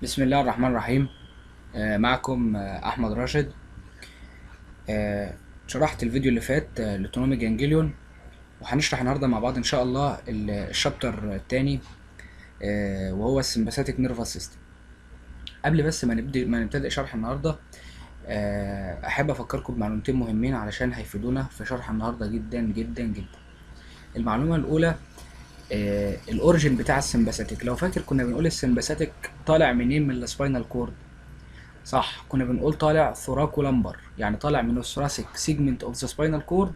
بسم الله الرحمن الرحيم. معكم احمد راشد. شرحت الفيديو اللي فات ال autonomic ganglion، وهنشرح النهارده مع بعض ان شاء الله ال chapter الثاني، وهو ال sympathetic nervous system. قبل بس ما نبتدئ شرح النهارده، احب افكركم بمعلومتين مهمين علشان هيفيدونا في شرح النهارده جدا جدا جدا. المعلومة الاولى ال origin بتاع ال sympathetic. لو فاكر كنا بنقول ال sympathetic طالع منين من ال spinal cord؟ صح، كنا بنقول طالع thoracolumbar، يعني طالع من ال thoracic segment of the spinal cord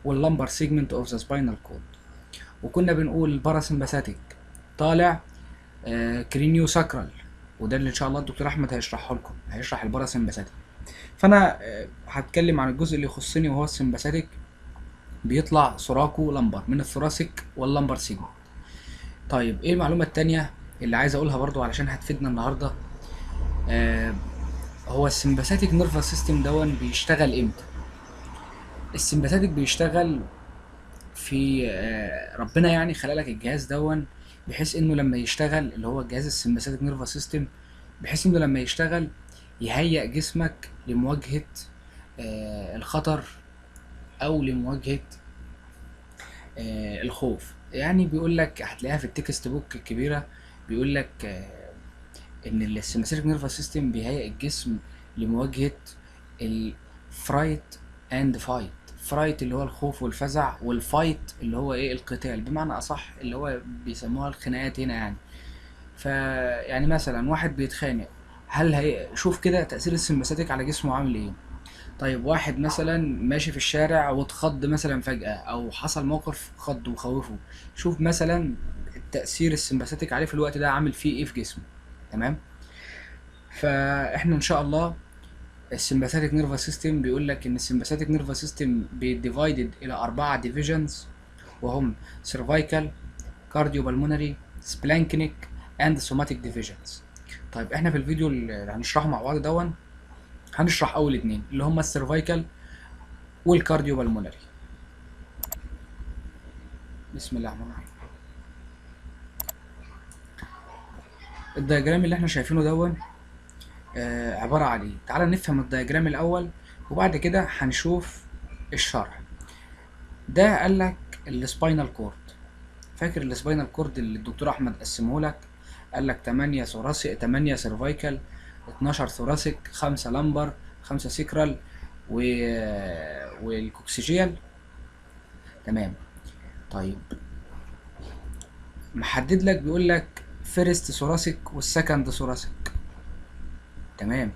وال lumbar segment of the spinal cord. وكنا بنقول ال parasympathetic طالع craniosacral، وده اللي ان شاء الله الدكتور احمد هيشرحه لكم، هيشرح ال parasympathetic. فانا هتكلم عن الجزء اللي يخصني وهو ال sympathetic، بيطلع thoracolumbar من ال thoracic وال lumbar segment. طيب، ايه المعلومة التانية اللي عايز اقولها برضو علشان هتفيدنا النهارده؟ هو ال sympathetic nervous system دون بيشتغل امتى؟ ال sympathetic بيشتغل في ربنا يعني خلق لك الجهاز دون بحيث انه لما يشتغل، اللي هو الجهاز ال sympathetic nervous system، بحيث انه لما يشتغل يهيئ جسمك لمواجهة الخطر او لمواجهة الخوف. يعني بيقول لك، هتلاقيها في ال textbook الكبيرة، بيقول لك ان ال sympathetic nervous system بيهيئ الجسم لمواجهة ال fright and fight. fright اللي هو الخوف والفزع، وال fight اللي هو ايه؟ القتال، بمعنى اصح اللي هو بيسموها الخناقات هنا يعني. فيعني مثلا واحد بيتخانق، هل هي شوف كده تأثير ال sympathetic على جسمه عامل ايه. طيب، واحد مثلا ماشي في الشارع واتخض مثلا فجأة او حصل موقف خض وخوفه، شوف مثلا التأثير ال sympathetic عليه في الوقت ده عامل فيه ايه في جسمه. تمام؟ فاحنا ان شاء الله ال sympathetic nervous system، بيقول لك ان ال sympathetic nervous system بي divided الى اربعة divisions، وهم cervical، cardiopulmonary، splanchnic and somatic divisions. طيب، احنا في الفيديو اللي هنشرحه مع بعض دون هنشرح اول اتنين اللي هما ال cervical وال cardiopulmonary. بسم الله الرحمن الرحيم. ال diagram اللي احنا شايفينه دون عبارة عن ايه؟ تعال نفهم ال diagram الاول وبعد كده هنشوف الشرح. ده قال لك ال spinal cord. فاكر ال spinal cord اللي الدكتور احمد قسمه لك؟ قال لك 8 thoracic، 8 cervical، 12 thoracic، 5 lumbar، 5 sacral وال coccygeal. تمام. طيب، محدد لك، بيقول لك first thoracic وال second thoracic. تمام.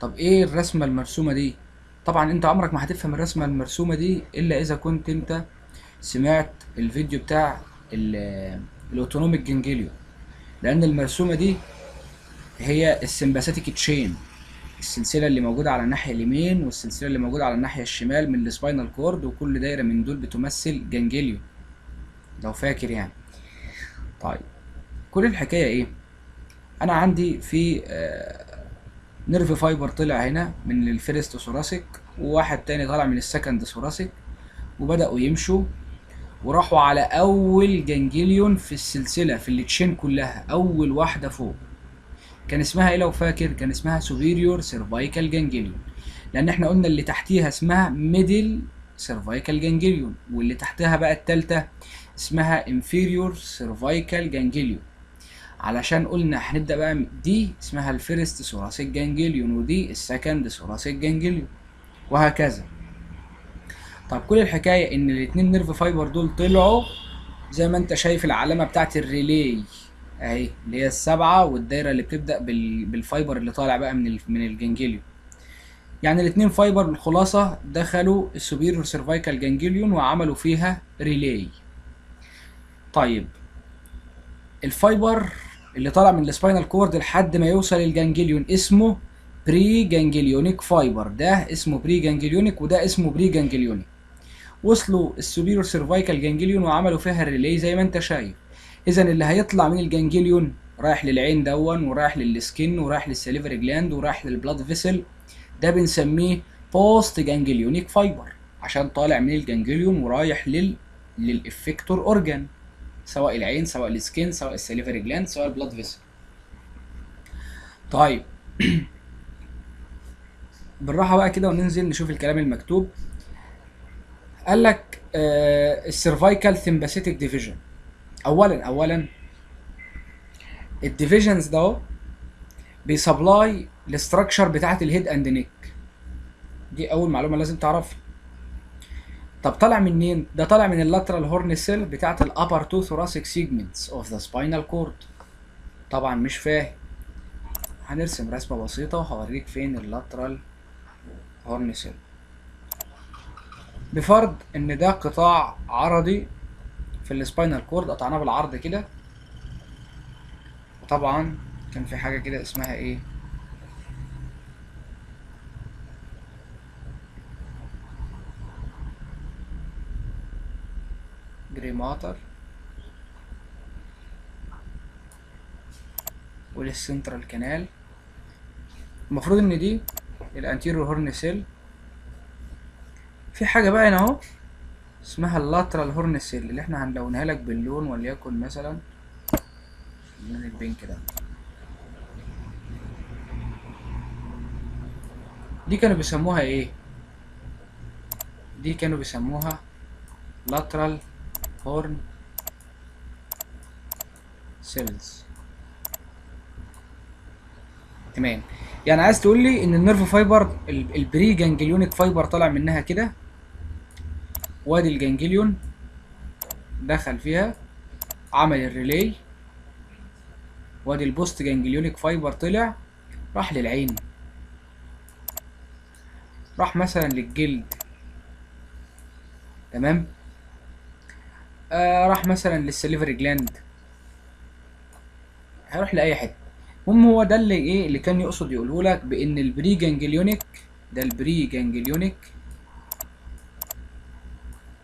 طب ايه الرسمة المرسومه دي؟ طبعا انت عمرك ما هتفهم الرسمة المرسومه دي الا اذا كنت انت سمعت الفيديو بتاع ال autonomic ganglion، لان المرسومه دي هي ال sympathetic chain، السلسلة اللي موجودة على الناحية اليمين والسلسله اللي موجودة على الناحية الشمال من ال spinal cord، وكل دايرة من دول بتمثل ganglion لو فاكر يعني. طيب، كل الحكاية ايه؟ انا عندي في nerve fiber طلع هنا من ال first thoracic، وواحد تاني طالع من ال second thoracic، وبدأوا يمشوا وراحوا على اول ganglion في السلسله، في ال chain كلها، اول واحدة فوق. كان اسمها ايه لو فاكر؟ كان اسمها superior cervical ganglion، لان احنا قلنا اللي تحتيها اسمها middle cervical ganglion، واللي تحتها بقى التالتة اسمها inferior cervical ganglion، علشان قلنا هنبدأ بقى دي اسمها ال first thoracic ganglion ودي ال second thoracic ganglion وهكذا. طب كل الحكاية ان الاتنين nerve fiber دول طلعوا زي ما انت شايف العلامة بتاعت ال relay اهي، اللي هي السبعة والدايرة اللي بتبدأ بال fiber اللي طالع بقى من ال ganglion. يعني الاتنين fiber بالخلاصة دخلوا ال superior cervical ganglion وعملوا فيها relay. طيب، ال fiber اللي طالع من ال spinal cord لحد ما يوصل ال ganglion اسمه preganglionic fiber. ده اسمه preganglionic وده اسمه preganglionic. وصلوا ال superior cervical ganglion وعملوا فيها ال relay زي ما انت شايف. اذا اللي هيطلع من ال ganglion رايح للعين دون ورايح لل skin ورايح لل salivary gland ورايح لل blood vessel، ده بنسميه postganglionic fiber، عشان طالع من ال ganglion ورايح لل effector organ، سواء العين، سواء ال skin، سواء ال salivary gland، سواء ال blood vessel. طيب بالراحة بقى كده وننزل نشوف الكلام المكتوب. قال لك ال cervical sympathetic division. اولا ال divisions ده اهو بي supply ال structure بتاعت ال head and neck. دي اول معلومة لازم تعرفها. طب طالع منين؟ ده طالع من ال lateral horn cell بتاعت ال upper two thoracic segments of the spinal cord. طبعا مش فاهم، هنرسم رسمه بسيطة وهوريك فين ال lateral horn cell. بفرض ان ده قطاع عرضي في ال spinal cord، قطعناه بالعرض كده، وطبعا كان في حاجة كده اسمها ايه؟ gray matter ولل central canal. المفروض ان دي ال anterior horn cell. في حاجة بقى هنا اهو اسمها ال lateral horn cell اللي احنا هنلونها لك باللون، وليكن مثلا اللون ال pink ده. دي كانوا بيسموها ايه؟ دي كانوا بيسموها lateral horn cells. تمام. يعني عايز تقول لي ان ال nerve fiber ال preganglionic fiber طالع منها كده، وادي ال ganglion دخل فيها عمل ال relay، وادي ال postganglionic fiber طلع راح للعين، راح مثلا للجلد، تمام، راح مثلا لل salivary gland، هيروح لاي حتة. المهم هو ده اللي ايه اللي كان يقصد يقوله لك بان ال preganglionic ده، ال preganglionic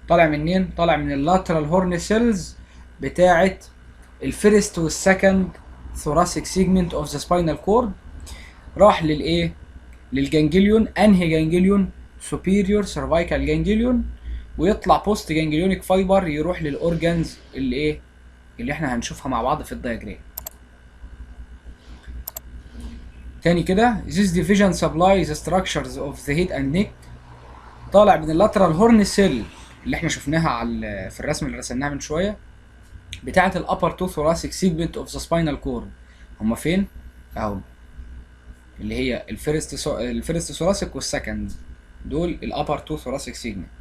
طالع منين؟ طالع من ال lateral horn cells بتاعه ال first وال second thoracic segment of the spinal cord، راح للايه؟ لل ganglion. انهي ganglion؟ superior cervical ganglion، ويطلع postganglionic fiber يروح لل organs اللي ايه؟ اللي احنا هنشوفها مع بعض في ال diagram. تاني كده، this division supplies the structures of the head and neck. طالع من ال lateral horn cell اللي احنا شفناها على في الرسم اللي رسمناها من شوية بتاعه ال upper two thoracic segment of the spinal cord. هما فين؟ اهو اللي هي ال first thoracic وال second، دول ال upper two thoracic segment.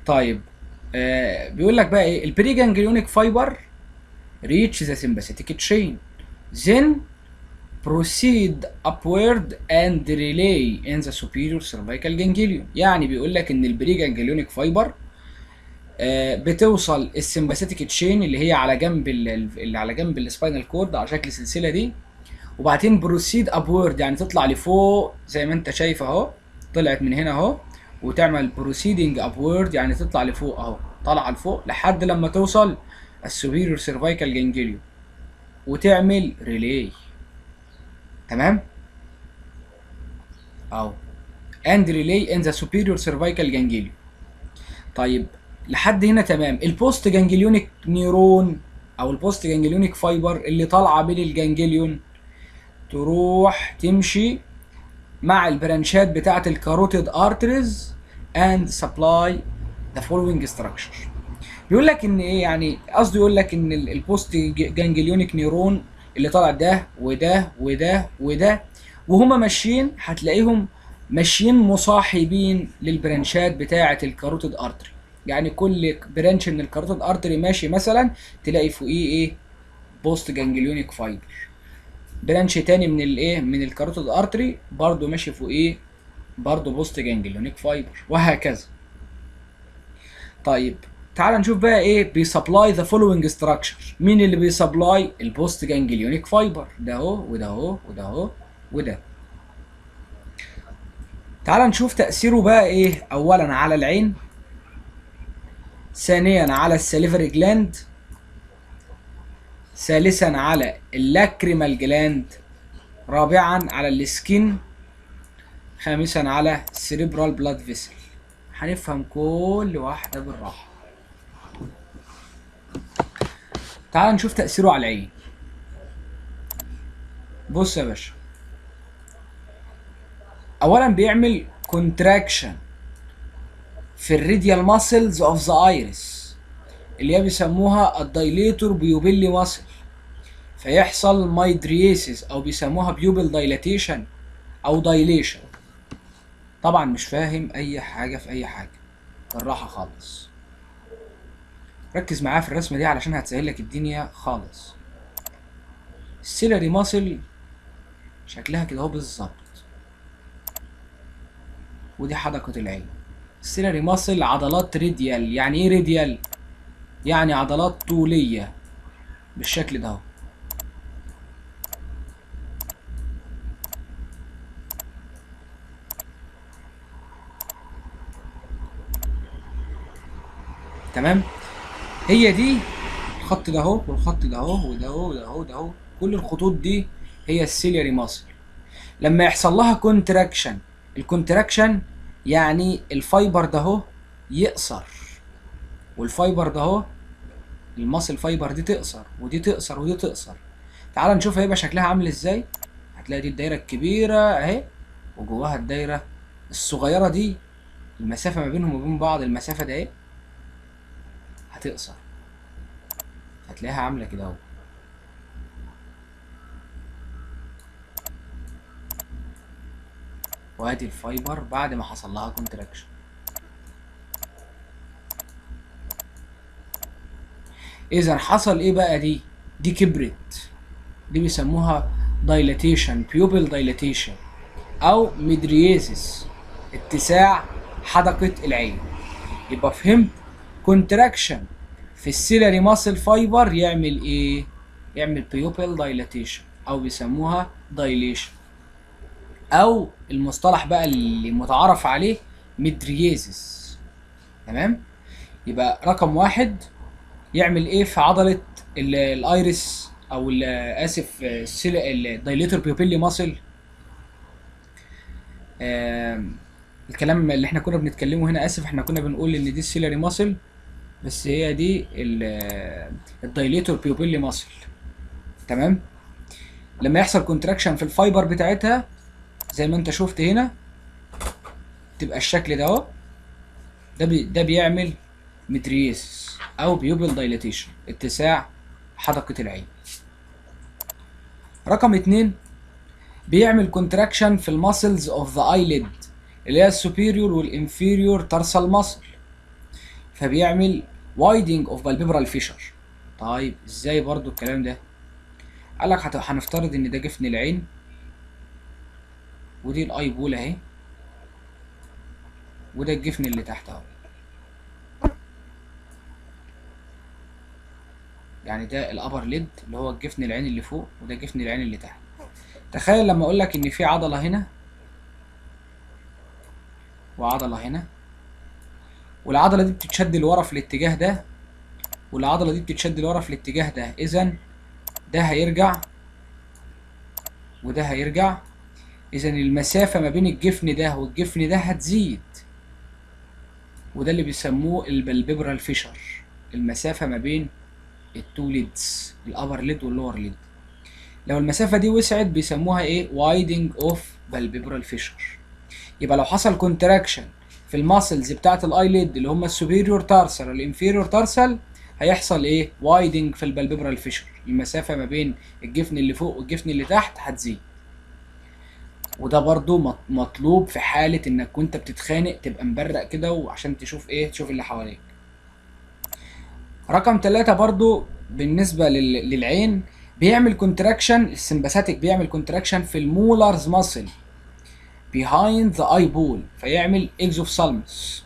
طيب بيقول لك بقى ايه؟ ال preganglionic fiber reach the sympathetic chain then proceed upward and relay in the superior cervical ganglion. يعني بيقول لك ان ال preganglionic fiber بتوصل ال sympathetic chain اللي هي على جنب اللي على جنب ال spinal cord على شكل سلسلة دي، وبعدين proceed upward يعني تطلع لفوق زي ما انت شايف اهو، طلعت من هنا اهو، وتعمل proceeding upward يعني تطلع لفوق اهو، طالعه لفوق لحد لما توصل ال superior cervical ganglion وتعمل relay. تمام اهو، and relay in the superior cervical ganglion. طيب لحد هنا تمام. ال postganglionic neuron او ال postganglionic fiber اللي طالعه من ال ganglion تروح تمشي مع ال branch ات بتاعه ال carotid arteries and supply the following structure. بيقول لك ان ايه، يعني قصده يقول لك ان ال postganglionic neuron اللي طالع ده وده وده وده وهما ماشيين هتلاقيهم ماشيين مصاحبين لل branch ات بتاعه ال carotid artery. يعني كل branch من ال carotid artery ماشي مثلا تلاقي فوقيه ايه؟ postganglionic fiber. branch تاني من الايه؟ من ال carotid artery برضو ماشي فوقيه برضو postganglionic fiber، وهكذا. طيب تعال نشوف بقى ايه بي supply the following structure. مين اللي بي supply؟ ال postganglionic fiber، ده اهو وده اهو وده اهو وده. تعال نشوف تأثيره بقى ايه. اولا على العين، ثانيا على ال salivary gland، ثالثا على ال lacrimal gland، رابعا على ال skin، خامسا على ال cerebral blood vessel. هنفهم كل واحدة بالراحة. تعال نشوف تأثيره على العين. بص يا باشا، اولا بيعمل contraction في ال radial muscles of the iris اللي هي بيسموها ال dilator pupillae muscle، فيحصل mydriasis او بيسموها pupil dilatation او dilation. طبعا مش فاهم اي حاجة في اي حاجة، بالراحة خالص، ركز معايا في الرسمة دي علشان هتسهل لك الدنيا خالص. ال ciliary muscle شكلها كده اهو بالظبط، ودي حدقه العين. ال ciliary muscle عضلات radial. يعني ايه radial؟ يعني عضلات طوليه بالشكل ده اهو. تمام؟ هي دي الخط ده اهو، والخط ده اهو، وده اهو، وده اهو، وده اهو، كل الخطوط دي هي ال ciliary muscle. لما يحصل لها contraction، ال contraction يعني ال fiber ده اهو يقصر، وال fiber ده اهو ال muscle fiber دي تقصر، ودي تقصر، ودي تقصر. تعال نشوف هيبقى شكلها عامل ازاي. هتلاقي دي الدايرة الكبيرة اهي، وجواها الدايرة الصغيرة دي، المسافة ما بينهم وبين بعض المسافة ده اهي هتقصر، هتلاقيها عامله كده اهو. وادي ال fiber بعد ما حصل لها contraction. اذا حصل ايه بقى؟ دي كبرت، دي بيسموها dilatation، pupil dilatation او mydriasis، اتساع حدقة العين. يبقى فهمت contraction في ال ciliary muscle fiber يعمل ايه؟ يعمل pupil dilatation او بيسموها dilation، او المصطلح بقى اللي متعارف عليه mydriasis. تمام؟ يبقى رقم واحد يعمل ايه في عضلة ال iris او اسف ال dilator pupillae muscle؟ الكلام اللي احنا كنا بنتكلمه هنا، اسف احنا كنا بنقول ان دي ال ciliary muscle، بس هي دي ال dilator pupillae muscle. تمام؟ لما يحصل contraction في ال fiber بتاعتها زي ما انت شفت هنا تبقى الشكل ده اهو، ده بيعمل mydriasis او pupil dilatation، اتساع حدقة العين. رقم 2 بيعمل contraction في ال muscles of the eyelid اللي هي ال superior وال inferior tarsal muscle، فبيعمل widening of palpebral fissure. طيب ازاي برضو الكلام ده؟ قال لك هنفترض ان ده جفن العين ودي ال eyeball اهي، وده الجفن اللي تحت اهو، يعني ده ال upper lid اللي هو الجفن العين اللي فوق، وده جفن العين اللي تحت. تخيل لما اقول لك ان في عضلة هنا وعضله هنا، والعضله دي بتتشد لورا في الاتجاه ده، والعضله دي بتتشد لورا في الاتجاه ده، اذا ده هيرجع وده هيرجع، اذا المسافة ما بين الجفن ده والجفن ده هتزيد، وده اللي بيسموه ال palpebral fissure، المسافة ما بين ال two lids، ال upper lid وال lower lid. لو المسافة دي وسعت بيسموها ايه؟ widening of palpebral fissure. يبقى لو حصل contraction في ال muscles بتاعه ال eyelid اللي هم ال superior tarsal وال inferior tarsal، هيحصل ايه؟ widening في ال palpebral fissure، المسافة ما بين الجفن اللي فوق والجفن اللي تحت هتزيد. وده برضو مطلوب في حاله انك وانت بتتخانق تبقى مبرق كده وعشان تشوف ايه؟ تشوف اللي حواليك. رقم 3 برضو بالنسبة للعين بيعمل contraction، ال sympathetic بيعمل contraction في ال Müller's muscle behind the eyeball، فيعمل exophthalmos.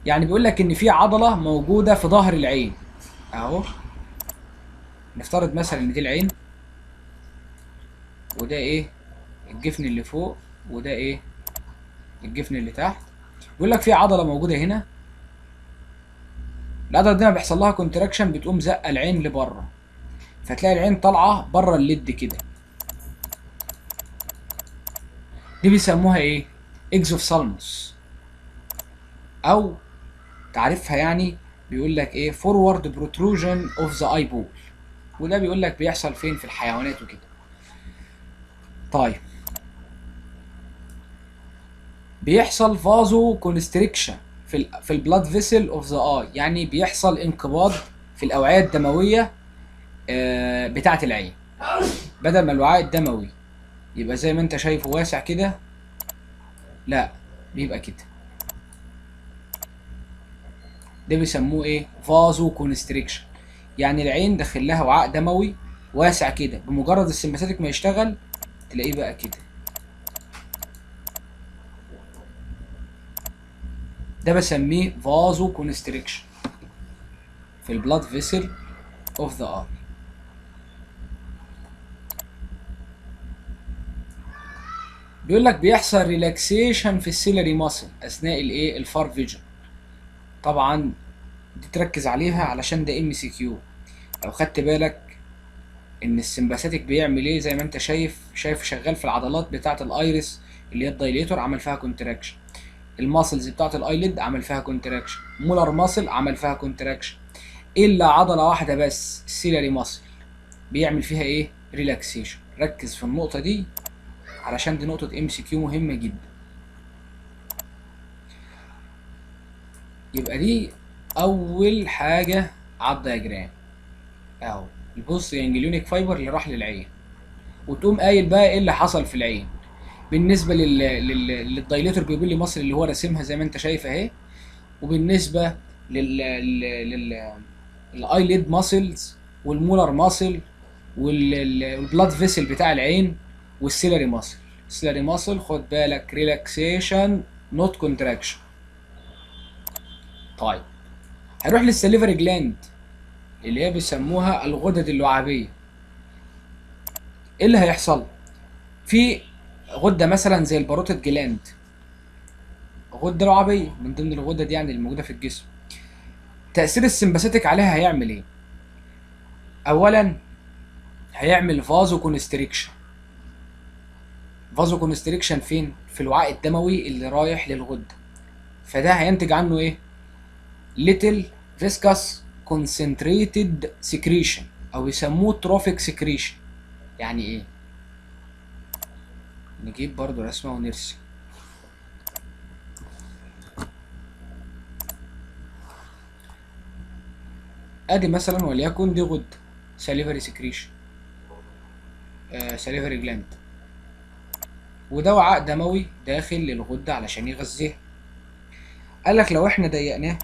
يعني بيقول لك ان في عضلة موجودة في ظهر العين اهو، نفترض مثلا ان دي العين وده ايه؟ الجفن اللي فوق، وده ايه؟ الجفن اللي تحت. بيقول لك في عضلة موجودة هنا، العضلة دي لما بيحصل لها contraction بتقوم زقه العين لبره، فتلاقي العين طالعه بره ال lid كده، دي بيسموها ايه؟ exophthalmos، او تعريفها يعني بيقول لك ايه؟ forward protrusion of the eyeball، وده بيقول لك بيحصل فين؟ في الحيوانات وكده. طيب بيحصل vasoconstriction في ال blood vessel of the eye، يعني بيحصل انقباض في الاوعية الدموية بتاعه العين. بدل ما الوعاء الدموي يبقى زي ما انت شايفه واسع كده، لا بيبقى كده. ده بيسموه ايه؟ vasoconstriction. يعني العين داخل لها وعاء دموي واسع كده، بمجرد ال sympathetic ما يشتغل تلاقيه بقى كده. ده بسميه vasoconstriction في ال blood vessel of the eye. بيقول لك بيحصل relaxation في ال ciliary muscle اثناء الايه؟ ال far vision. طبعا دي تركز عليها علشان ده MCQ. لو خدت بالك ان ال sympathetic بيعمل ايه، زي ما انت شايف شغال في العضلات بتاعه ال iris اللي هي ال dilator عمل فيها contraction، ال muscles بتاعه ال eyelid عمل فيها contraction، Muller muscle عمل فيها contraction، الا عضلة واحدة بس ال ciliary muscle بيعمل فيها ايه؟ relaxation. ركز في النقطة دي علشان دي نقطة MCQ مهمة جدا. يبقى دي اول حاجة على ال diagram اهو، ال postganglionic fiber اللي راح للعين. وتقوم قايل بقى ايه اللي حصل في العين بالنسبة لل dilator pupillae muscle اللي هو راسمها زي ما انت شايف اهي، وبالنسبة لل ال eyelid muscles وال Muller muscle وال blood vessel بتاع العين وال ciliary muscle. ال ciliary muscle خد بالك relaxation not contraction. طيب هنروح لل salivary gland اللي هي بيسموها الغدد اللعابيه. ايه اللي هيحصل؟ في غده مثلا زي ال parotid gland، غده لعابيه من ضمن الغدد يعني اللي موجودة في الجسم. تاثير ال sympathetic عليها هيعمل ايه؟ اولا هيعمل vasoconstriction. vasoconstriction فين؟ في الوعاء الدموي اللي رايح للغده. فده هينتج عنه ايه؟ little viscous concentrated secretion او يسموه trophic secretion. يعني ايه؟ نجيب برضو رسمة ونرسم. ادي مثلا وليكن دي غدة salivary secretion، salivary gland، وده وعاء دموي داخل للغدة علشان يغذيها. قال لك لو احنا ضيقناه،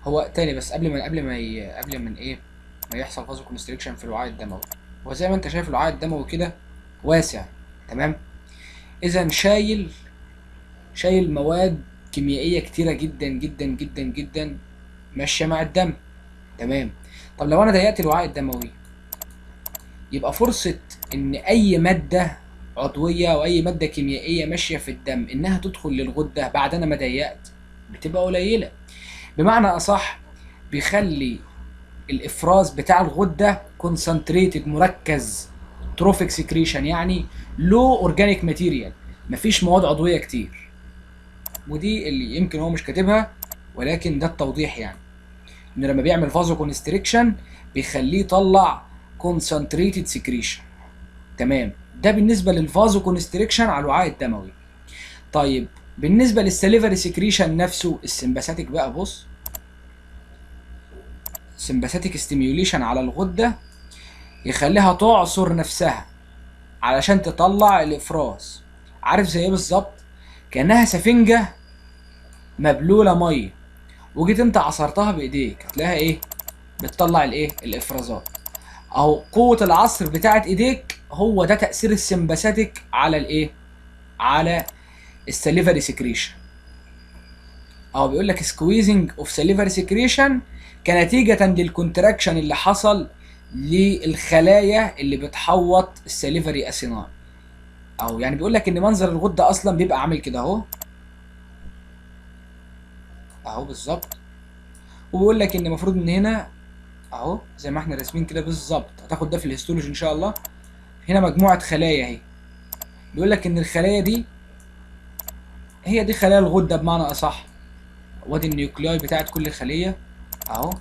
هو تاني بس قبل ما قبل ما ي... قبل من ايه ما يحصل vasoconstriction في الوعاء الدموي، وزي ما انت شايف الوعاء الدموي كده واسع، تمام؟ اذا شايل مواد كيميائية كتيرة جدا جدا جدا جدا ماشية مع الدم، تمام؟ طب لو انا ضيقت الوعاء الدموي يبقى فرصة ان اي مادة عضوية او اي مادة كيميائية ماشية في الدم انها تدخل للغده بعد انا ما ضيقت بتبقى قليله. بمعنى اصح بيخلي الافراز بتاع الغدة concentrated، مركز، trophic secretion، يعني low organic material، مفيش مواد عضوية كتير. ودي اللي يمكن هو مش كاتبها ولكن ده التوضيح، يعني انه لما بيعمل vasoconstriction بيخليه يطلع concentrated secretion، تمام؟ ده بالنسبة لل vasoconstriction على الوعاء الدموي. طيب بالنسبة لل salivary secretion نفسه، ال sympathetic بقى، بص، sympathetic stimulation على الغدة يخليها تعصر نفسها علشان تطلع الافراز. عارف زي ايه بالظبط؟ كانها سفنجه مبلوله مية وجيت انت عصرتها بايديك، هتلاقيها ايه؟ بتطلع الايه؟ الافرازات. اهو قوة العصر بتاعت ايديك، هو ده تاثير ال sympathetic على الايه؟ على ال salivary secretion. اهو بيقول لك squeezing of salivary secretion كنتيجة لل contraction اللي حصل للخلايا اللي بتحوط ال salivary acini. اهو يعني بيقول لك ان منظر الغدة اصلا بيبقى عامل كده اهو، اهو بالظبط. وبيقول لك ان المفروض ان هنا اهو زي ما احنا راسمين كده بالظبط، هتاخد ده في ال histology ان شاء الله. هنا مجموعة خلايا اهي، بيقول لك ان الخلايا دي هي دي خلايا الغدة بمعنى اصح، وادي ال nuclei بتاعت كل خليه اهو.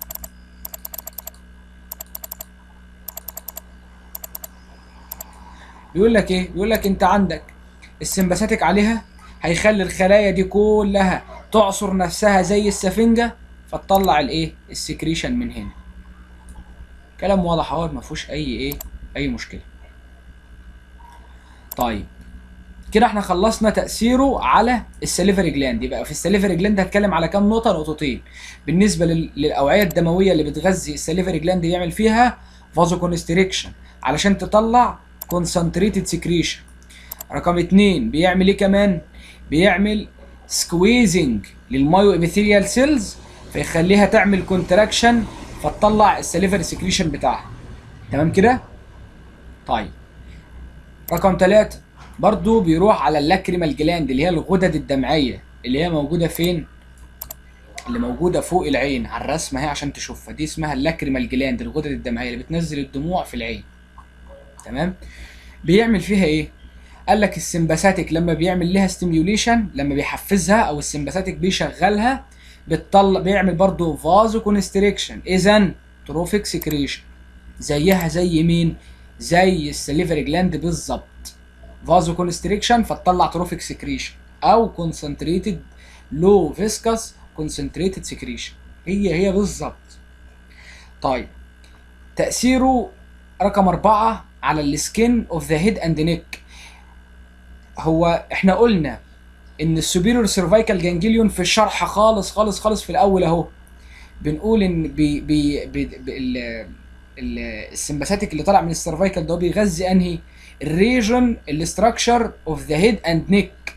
بيقول لك ايه؟ بيقول لك انت عندك ال sympathetic عليها هيخلي الخلايا دي كلها تعصر نفسها زي السفنجه، فتطلع الايه؟ ال secretion من هنا. كلام واضح اهو، ما فيهوش اي ايه؟ اي مشكلة. طيب كده احنا خلصنا تاثيره على ال salivary gland. يبقى في ال salivary gland هتكلم على كام نقطة؟ نقطتين. بالنسبة للاوعيه الدموية اللي بتغذي ال salivary gland يعمل فيها vasoconstriction علشان تطلع concentrated secretion. رقم اتنين بيعمل ايه كمان؟ بيعمل squeezing لل myoepithelial cells فيخليها تعمل contraction فتطلع ال salivary secretion بتاعها. تمام كده؟ طيب رقم ثلاثة برضو بيروح على ال lacrimal gland اللي هي الغدد الدمعية اللي هي موجودة فين؟ اللي موجودة فوق العين على الرسمة اهي عشان تشوفها، دي اسمها ال lacrimal gland، الغدد الدمعية اللي بتنزل الدموع في العين. تمام؟ بيعمل فيها ايه؟ قال لك ال sympathetic لما بيعمل لها stimulation، لما بيحفزها او ال sympathetic بيشغلها، بتطلع، بيعمل برضو vasoconstriction، اذا trophic secretion. زيها زي مين؟ زي ال salivary gland بالظبط، vasoconstriction فتطلع trophic secretion او concentrated low viscous concentrated secretion، هي هي بالظبط. طيب تأثيره رقم 4 على ال skin of the head and neck. هو احنا قلنا ان ال superior cervical ganglion في الشرح خالص خالص خالص في الاول اهو، بنقول ان بي بي بي بي ال ال ال sympathetic اللي طالع من ال cervical ده بيغذي انهي؟ ال region ال structure of the head and neck.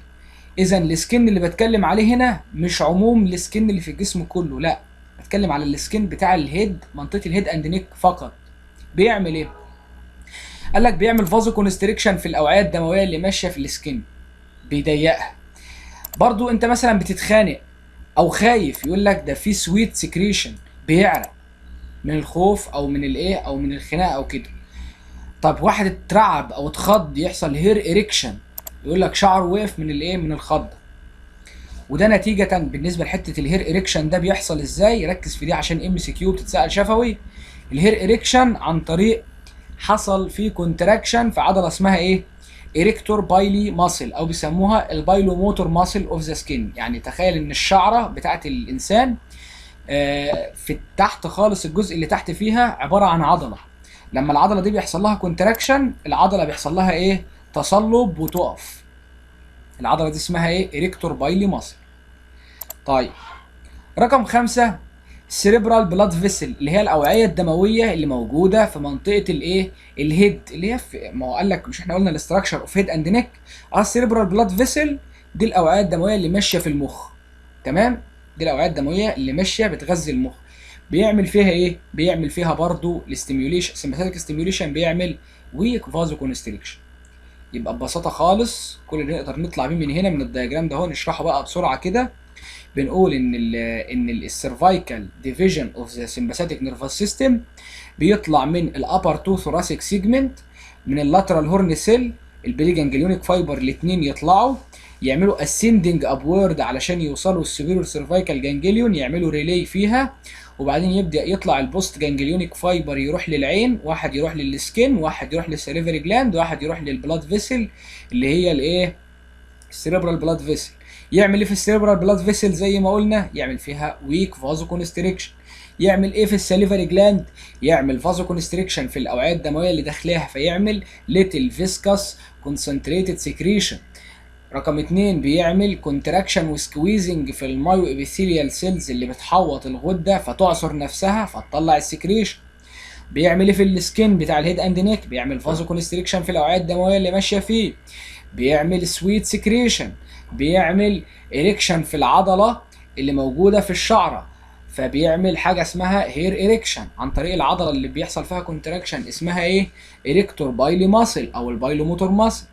اذا ال skin اللي بتكلم عليه هنا مش عموم ال skin اللي في الجسم كله، لا، بتكلم على ال skin بتاع ال head، منطقة ال head and neck فقط. بيعمل ايه؟ قال لك بيعمل vasoconstriction في الاوعية الدموية اللي ماشية في ال skin، بيضيقها. برضو انت مثلا بتتخانق او خايف، يقول لك ده في sweat secretion، بيعرق من الخوف او من الايه او من الخناقة او كده. طب واحد اترعب او اتخض يحصل hair erection، يقول لك شعره وقف من الايه؟ من الخض. وده نتيجة بالنسبة لحتة ال hair erection ده بيحصل ازاي؟ ركز في دي عشان MCQ بتتسأل شفوي. ال hair erection عن طريق حصل فيه contraction في عضلة اسمها ايه؟ erector pili muscle او بيسموها ال pilomotor muscle of the skin. يعني تخيل ان الشعرة بتاعت الانسان في تحت خالص، الجزء اللي تحت فيها عبارة عن عضلة. لما العضلة دي بيحصل لها contraction، العضلة بيحصل لها ايه؟ تصلب وتقف. العضلة دي اسمها ايه؟ erector pili muscle. طيب رقم 5 cerebral blood vessel اللي هي الاوعية الدموية اللي موجودة في منطقة الايه؟ ال head، اللي هي في، ما هو قال لك مش احنا قلنا ال structure of head and neck؟ ال cerebral blood vessel دي الاوعية الدموية اللي ماشية في المخ. تمام؟ دي الاوعية الدموية اللي ماشية بتغذي المخ. بيعمل فيها ايه؟ بيعمل فيها برضو ال stimulation، sympathetic stimulation، بيعمل weak vasoconstriction. يبقى ببساطة خالص كل اللي نقدر نطلع بيه من هنا من ال diagram ده هو نشرحه بقى بسرعة كده. بنقول ان ال cervical division of the sympathetic nervous system بيطلع من ال upper two thoracic segment، من ال lateral horn cell، ال preganglionic fiber الاثنين يطلعوا يعملوا ascending upward علشان يوصلوا ال superior cervical ganglion، يعملوا relay فيها، وبعدين يبدا يطلع ال postganglionic fiber يروح للعين، واحد يروح لل skin، واحد يروح لل salivary gland، واحد يروح لل blood vessel اللي هي الايه؟ ال cerebral blood vessel. يعمل ايه في ال cerebral blood vessel؟ زي ما قلنا يعمل فيها weak vasoconstriction. يعمل ايه في ال salivary gland؟ يعمل vasoconstriction في الاوعية الدموية اللي داخلها، فيعمل little viscous concentrated secretion. رقم 2 بيعمل contraction و squeezing في ال myoepithelial cells اللي بتحوط الغدة فتعصر نفسها فتطلع ال secretion. بيعمل ايه في ال skin بتاع ال head and neck؟ بيعمل vasoconstriction في الاوعية الدموية اللي ماشية فيه، بيعمل sweat secretion، بيعمل erection في العضلة اللي موجودة في الشعره، فبيعمل حاجة اسمها hair erection عن طريق العضلة اللي بيحصل فيها contraction اسمها ايه؟ erector pili muscle او ال pilomotor muscle.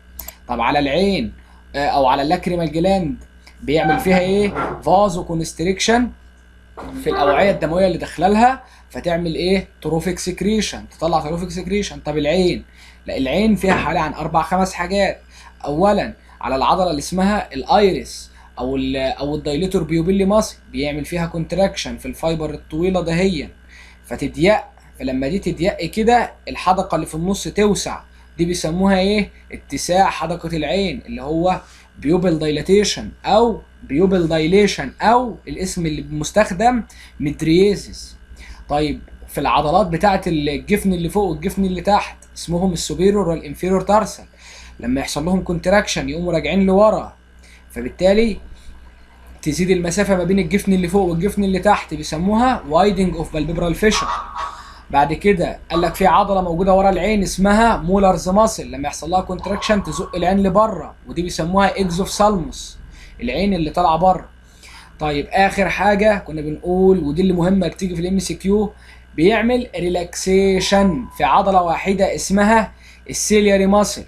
طب على العين او على ال lacrimal gland بيعمل فيها ايه؟ vasoconstriction في الاوعية الدموية اللي داخله لها، فتعمل ايه؟ trophic secretion، تطلع trophic secretion. طب العين؟ لا، العين فيها حوالي عن 4 5 حاجات. اولا على العضلة اللي اسمها ال iris او ال dilator pupillae muscle، بيعمل فيها contraction في ال fiber الطويلة دهيا فتضيق، فلما دي تضيق كده الحدقه اللي في النص توسع دي بيسموها ايه؟ اتساع حدقة العين، اللي هو pupil dilatation او pupil dilation، او الاسم اللي مستخدم mydriasis. طيب في العضلات بتاعه الجفن اللي فوق والجفن اللي تحت اسمهم ال superior وال inferior tarsal، لما يحصل لهم contraction يقوموا راجعين لورا، فبالتالي تزيد المسافة ما بين الجفن اللي فوق والجفن اللي تحت، بيسموها widening of palpebral fissure. بعد كده قال لك في عضلة موجودة ورا العين اسمها Müller's muscle، لما يحصل لها contraction تزق العين لبره، ودي بيسموها exophthalmos، العين اللي طالعه بره. طيب اخر حاجة كنا بنقول، ودي اللي مهمة بتيجي في ال MCQ، بيعمل relaxation في عضلة واحدة اسمها ال ciliary muscle.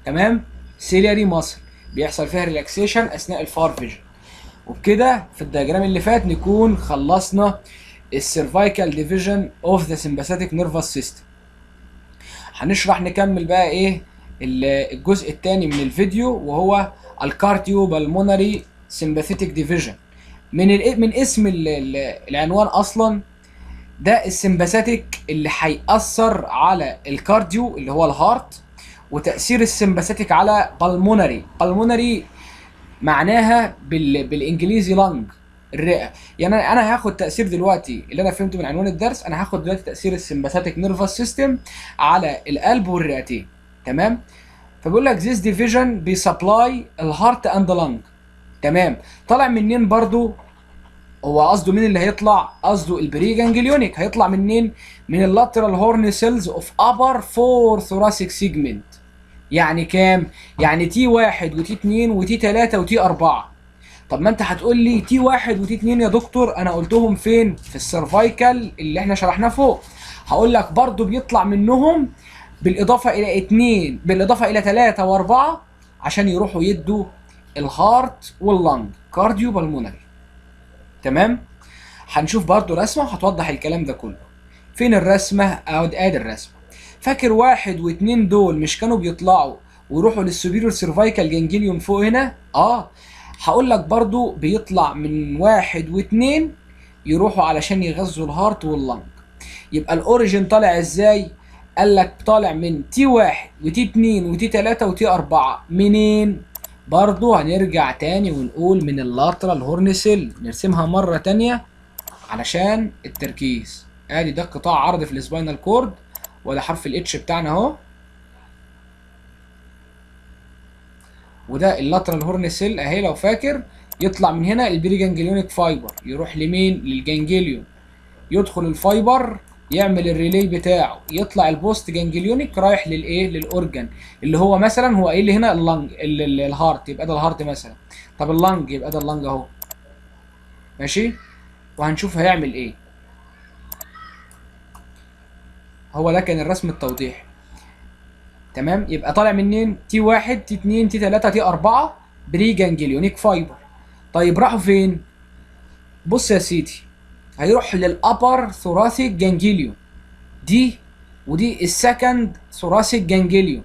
تمام، ciliary muscle بيحصل فيها relaxation اثناء ال far vision. وبكده في ال diagram اللي فات نكون خلصنا ال cervical division of the sympathetic nervous system. هنشرح نكمل بقى ايه الجزء الثاني من الفيديو، وهو ال cardiopulmonary sympathetic division. من اسم العنوان اصلا، ده ال sympathetic اللي هيأثر على ال cardio اللي هو ال heart، وتأثير ال sympathetic على pulmonary. pulmonary معناها بالانجليزي lung، الرئة. يعني انا هاخد تاثير دلوقتي اللي انا فهمته من عنوان الدرس، انا هاخد دلوقتي تاثير ال sympathetic nervous system على القلب والرئتين. تمام، فبيقول لك this division بي supply ال heart and lung. تمام، طالع منين برضو؟ هو قصده مين اللي هيطلع؟ قصده ال preganglionic. هيطلع منين؟ من ال lateral horn cells of upper four thoracic segment. يعني كام؟ يعني T 1 و T 2 و T 3 و T 4. طب ما انت هتقول لي T 1 و T 2 يا دكتور انا قلتهم فين؟ في ال cervical اللي احنا شرحناه فوق. هقول لك برضو بيطلع منهم بالاضافة الى 2، بالاضافة الى 3 و4، عشان يروحوا يدوا ال heart وال lung، cardiopulmonary. تمام، هنشوف برضو رسمه هتوضح الكلام ده كله. فين الرسمة؟ اهو ادي الرسمة. فاكر واحد واتنين دول مش كانوا بيطلعوا ويروحوا لل superior cervical ganglion فوق هنا؟ هقول لك برضو بيطلع من واحد واتنين يروحوا علشان يغذوا ال heart وال lung. يبقى ال origin طالع ازاي؟ قال لك طالع من T واحد و T اتنين و T تلاتة و T اربعة. منين؟ برضو هنرجع تاني ونقول من ال lateral horn cell. نرسمها مرة تانية علشان التركيز. ادي ده قطاع عرض في ال spinal cord، وده حرف ال H بتاعنا اهو، وده ال lateral horn cell اهي لو فاكر. يطلع من هنا ال preganglionic fiber يروح لمين؟ لل ganglion، يدخل ال fiber يعمل ال relay بتاعه، يطلع ال postganglionic رايح للايه؟ لل organ اللي هو مثلا هو ايه اللي هنا؟ ال lung، ال heart، يبقى ده ال heart مثلا. طب ال lung يبقى ده ال lung اهو، ماشي. وهنشوف هيعمل ايه. هو ده كان الرسم التوضيحي. تمام، يبقى طالع منين؟ T 1 T 2 T 3 T 4 preganglionic fiber. طيب راحوا فين؟ بص يا سيدي، هيروح لل upper thoracic ganglion دي، ودي ال second thoracic ganglion.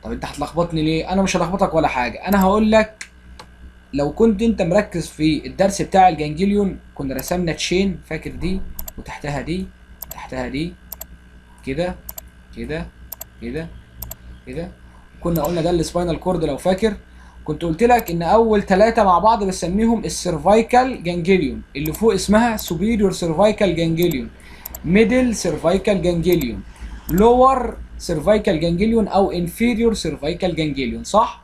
طب انت هتلخبطني ليه؟ انا مش هلخبطك ولا حاجة، انا هقول لك لو كنت انت مركز في الدرس بتاع ال ganglion كنا رسمنا chain، فاكر دي وتحتها دي تحتها دي كده كده كده كده، كنا قلنا ده ال spinal cord لو فاكر. كنت قلت لك ان اول ثلاثة مع بعض بسميهم ال cervical ganglion، اللي فوق اسمها superior cervical ganglion، middle cervical ganglion، lower cervical ganglion او inferior cervical ganglion، صح؟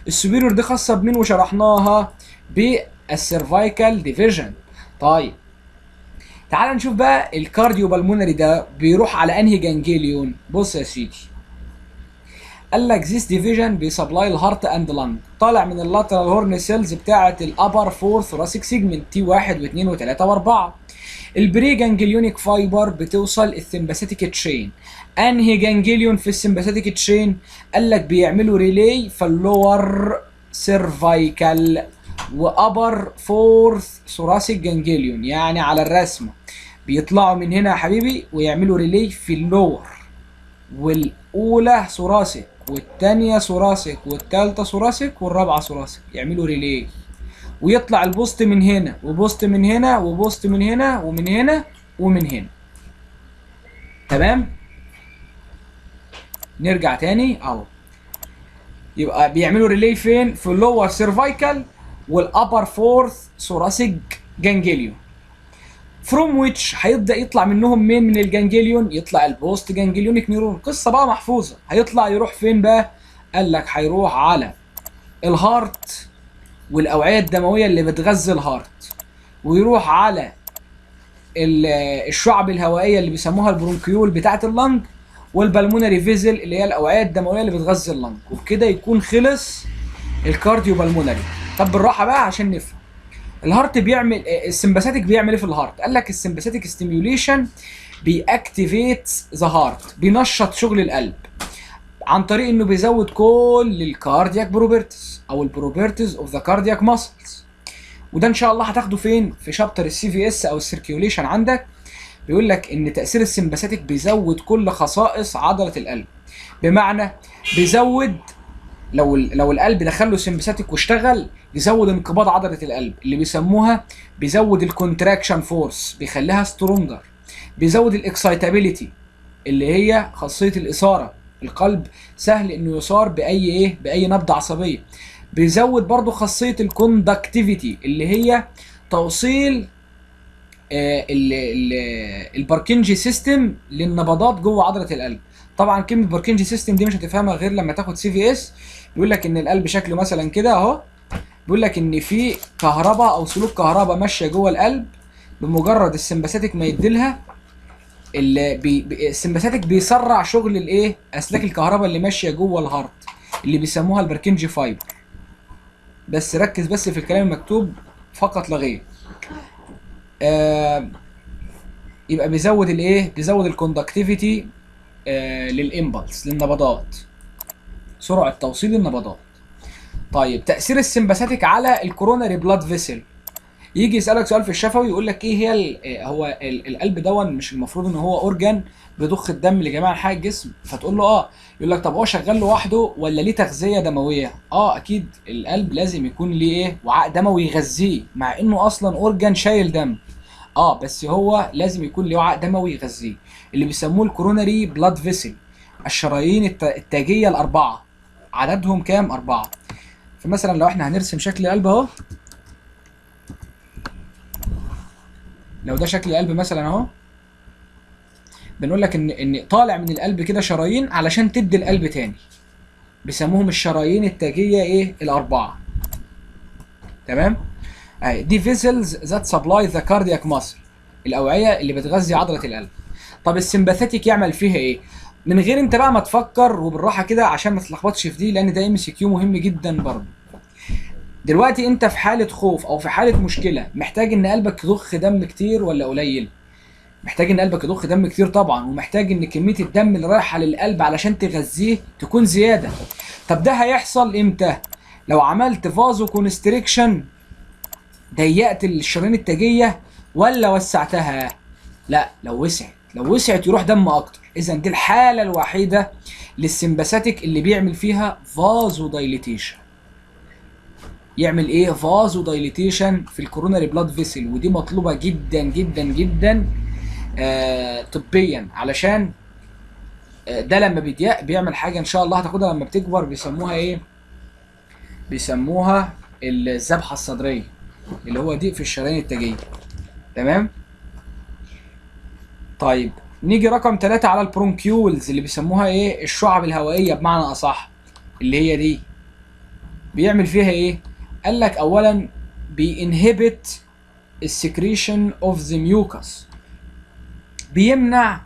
ال superior دي خاصة بمين وشرحناها؟ بال cervical division. طيب تعال نشوف بقى ال cardiopulmonary ده بيروح على انهي ganglion. بص يا سيدي، قال لك this division بي supply ال heart and lung، طالع من ال lateral horn cells بتاعه ال upper four thoracic segment T 1 و2 و3 و4. ال preganglionic fiber بتوصل ال sympathetic chain. انهي ganglion في ال sympathetic chain؟ قال لك بيعملوا relay في ال lower cervical و upper fourth thoracic ganglion، يعني على الرسمة بيطلعوا من هنا يا حبيبي ويعملوا relay في ال lower، والاولى thoracic والتانية thoracic والتالتة thoracic والرابعة thoracic، يعملوا relay، ويطلع ال post من هنا و post من هنا و post من هنا ومن هنا ومن هنا. تمام؟ نرجع تاني اهو، يبقى بيعملوا relay فين؟ في ال lower cervical وال upper fourth thoracic ganglion، from which هيبدا يطلع منهم مين من ال ganglion؟ يطلع ال postganglionic neuron. قصة بقى محفوظه. هيطلع يروح فين بقى؟ قال لك هيروح على ال heart والاوعية الدموية اللي بتغذي ال heart، ويروح على الشعب الهوائية اللي بيسموها ال bronchiole بتاعه ال lung، وال pulmonary vessel اللي هي الاوعية الدموية اللي بتغذي ال lung. وبكده يكون خلص ال cardiopulmonary. طب بالراحة بقى عشان نفهم ال heart بيعمل، ال sympathetic بيعمل ايه في ال heart؟ قال لك ال sympathetic stimulation بي activate the heart، بينشط شغل القلب عن طريق انه بيزود كل ال cardiac properties او ال properties of the cardiac muscles. وده ان شاء الله هتاخده فين؟ في chapter ال CVS او ال circulation. عندك بيقول لك ان تاثير ال sympathetic بيزود كل خصائص عضلة القلب، بمعنى بيزود لو القلب دخل له sympathetic واشتغل، يزود انقباض عضلة القلب اللي بيسموها، بيزود ال contraction force، بيخليها stronger، بيزود ال excitability اللي هي خاصية الاثاره، القلب سهل انه يثار باي ايه؟ باي نبضه عصبيه. بيزود برضو خاصية ال conductivity اللي هي توصيل ال Purkinje system للنبضات جوه عضلة القلب. طبعا كلمة Purkinje system دي مش هتفهمها غير لما تاخد CVS. بيقول لك ان القلب شكله مثلا كده اهو، بيقول لك ان في كهرباء او سلوك كهرباء ماشية جوه القلب، بمجرد ال sympathetic ما يديلها اللي ال sympathetic بيسرع شغل الايه؟ اسلاك الكهرباء اللي ماشية جوه ال heart اللي بيسموها ال Purkinje fiber. بس ركز بس في الكلام المكتوب فقط لا غير. يبقى بيزود الايه؟ بيزود ال conductivity لل impulse، للنبضات، سرعة توصيل النبضات. طيب، تاثير ال sympathetic على ال coronary blood vessel، يجي يسالك سؤال في الشفوي يقول لك ايه هي هو القلب دون مش المفروض ان هو organ بيضخ الدم لجميع انحاء الجسم؟ فتقول له اه. يقول لك طب هو شغال لوحده ولا ليه تغذية دمويه؟ اه، اكيد القلب لازم يكون ليه ايه؟ وعاء دموي يغذيه، مع انه اصلا organ شايل دم، بس هو لازم يكون ليه وعاء دموي يغذيه اللي بيسموه ال coronary blood vessel، الشرايين التاجيه الاربعه. عددهم كام؟ اربعه. فمثلا لو احنا هنرسم شكل القلب اهو، لو ده شكل القلب مثلا اهو، بنقول لك ان طالع من القلب كده شرايين علشان تدي القلب تاني، بيسموهم الشرايين التاجيه ايه؟ الاربعه. تمام؟ اهي دي vessels that supply the cardiac muscle، الاوعية اللي بتغذي عضلة القلب. طب ال sympathetic يعمل فيها ايه؟ من غير انت بقى ما تفكر وبالراحه كده عشان ما تتلخبطش في دي، لان ده MCQ مهم جدا برضه. دلوقتي انت في حاله خوف او في حاله مشكله، محتاج ان قلبك يضخ دم كتير ولا قليل؟ محتاج ان قلبك يضخ دم كتير طبعا، ومحتاج ان كمية الدم اللي رايحة للقلب علشان تغذية تكون زياده. طب ده هيحصل امتى؟ لو عملت vasoconstriction، ضيقت الشرايين التاجيه ولا وسعتها؟ لا، لو وسعت يروح دم اكتر. اذا دي الحالة الوحيدة لل sympathetic اللي بيعمل فيها vasodilatation. يعمل ايه؟ vasodilatation في ال coronary blood vessel، ودي مطلوبه جدا جدا جدا طبيا، علشان ده لما بيضيق بيعمل حاجة ان شاء الله هتاخدها لما بتكبر، بيسموها ايه؟ بيسموها الذبحة الصدرية، اللي هو ضيق في الشرايين التاجيه. تمام؟ طيب، نيجي رقم 3 على ال bronchioles اللي بيسموها ايه؟ الشعب الهوائية بمعنى اصح، اللي هي دي بيعمل فيها ايه؟ قال لك اولا بي inhibit ال secretion of the mucus، بيمنع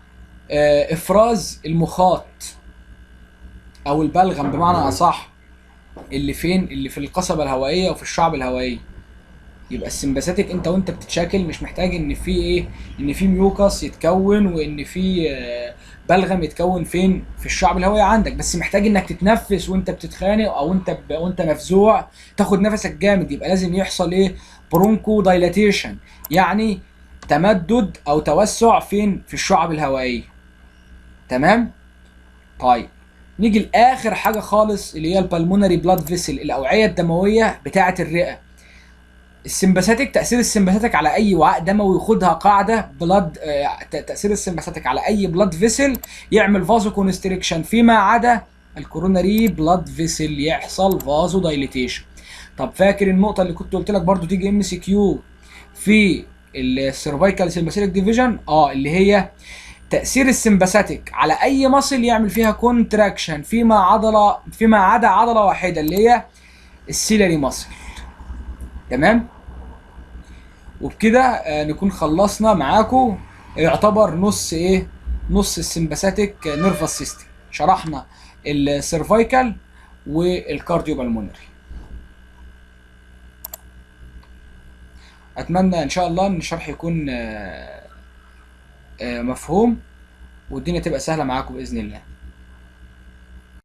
افراز المخاط او البلغم بمعنى اصح، اللي فين؟ اللي في القصبة الهوائية وفي الشعب الهوائية. يبقى ال sympathetic انت وانت بتتشاكل مش محتاج ان في ايه؟ ان في mucus يتكون وان في بلغم يتكون فين؟ في الشعب الهوائي عندك، بس محتاج انك تتنفس وانت بتتخانق او وانت مفزوع تاخد نفسك جامد. يبقى لازم يحصل ايه؟ bronchodilatation، يعني تمدد او توسع فين؟ في الشعب الهوائية. تمام؟ طيب، نيجي لاخر حاجة خالص اللي هي ال pulmonary blood vessel، الاوعية الدموية بتاعه الرئه. ال sympathetic، تاثير ال sympathetic على اي وعاء دموي، خدها قاعدة blood، تاثير ال sympathetic على اي blood vessel يعمل vasoconstriction، فيما عدا ال coronary blood vessel يحصل vasodilatation. طب فاكر النقطة اللي كنت قلت لك برضو تيجي MCQ في ال cervical sympathetic division؟ اللي هي تاثير ال sympathetic على اي muscle يعمل فيها contraction فيما عدا عضلة واحدة اللي هي ال ciliary muscle. تمام. وبكده نكون خلصنا معاكم يعتبر نص ايه، نص ال sympathetic nervous system. شرحنا ال cervical وال cardiopulmonary. اتمنى ان شاء الله ان الشرح يكون مفهوم والدنيا تبقى سهلة معاكم باذن الله.